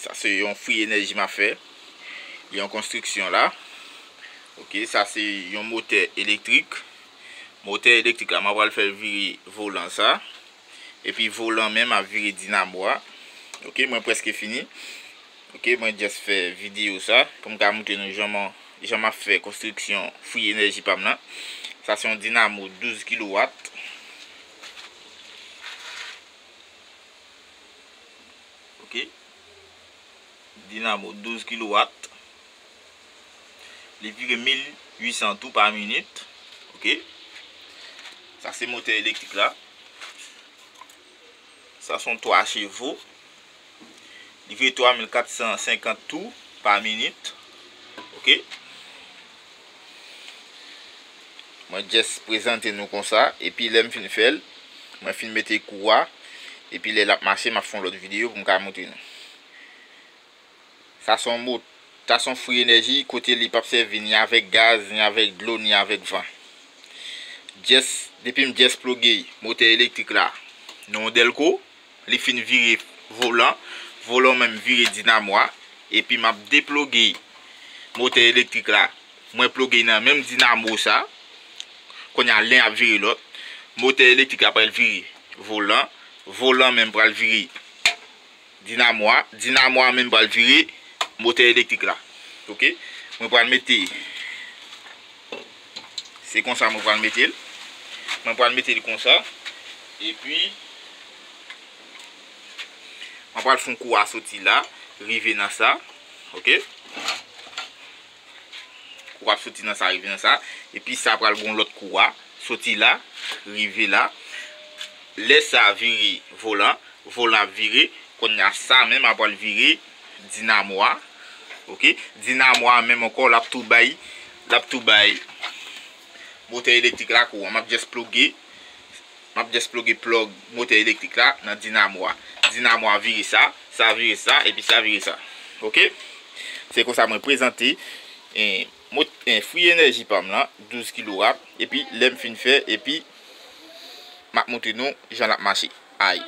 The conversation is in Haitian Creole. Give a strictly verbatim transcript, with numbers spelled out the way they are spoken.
Sa se yon fwi enèji m ap fè. Li yon konstriksyon la. Ok, sa se yon motè elektrik. Motè elektrik la, m ap pral fè l vire volan sa. Epi volan menm ap vire dinamo a. Ok, mwen prèske fini. Ok, mwen just fè videyo sa pou m ka montre nou jan m, jan m ap fè konstriksyon fwi enèji pa m nan. Sa se yon dinamo douz kilowat. Ok. Dinamo douz kilowat. Li vire mil uit san tou pa minit. Ok. Sa se motè elektrik la. Sa se yon twa chevo. Li vire twa mil kat san senkant tou pa minit. Ok. Mwen just prezante nou konsa. Epi lè m fin fè l, mwen fin mete kou a. Epi lè l ap mache, m ap fè yon lòt videyo pou m ka montre nou. Sa se yon mo-, sa se yon fwi enèji kote li p ap sèvi ni avèk gaz, ni avèk dlo, ni avèk van. Just, depi m just ploge motè elektrik la nan yon dèlko, li fin vire volan, volan menm vire dinamo a, epi m ap deploge motè elektrik la. Mwen ploge nan menm dinamo sa. Kounye a, len ap vire lòt. Motè elektrik la pral vire volan. Volan menm pral vire dinamo a. Dinamo a menm pral vire motè elektrik la. Ok? Mwen pral mete, se konsa mwen pral mete l. Mwen pral mete l konsa. Epi, mwen pral fè yon kou a soti la, rive nan sa. Ok? Kou ap soti nan sa, rive nan sa. Epi sa pral gon lòt kou a. Soti la, rive la. Lè sa vire volan, volan ap vire. Kounye a sa menm ap pral vire dinamo a. Ok? Dinamo a menm ankò, l ap tou bay, l ap tou bay motè elektrik la kouran. M ap just ploge M ap just ploge plug motè elektrik la nan dinamo a. Dinamo a vire sa, sa vire sa, epi sa vire sa. Ok? Se konsa mwen prezante, eh, mot-, eh, fwi enèji pa m lan, douz kilowat, epi lè m fin fè, epi m ap montre nou jan l ap mache. Ay.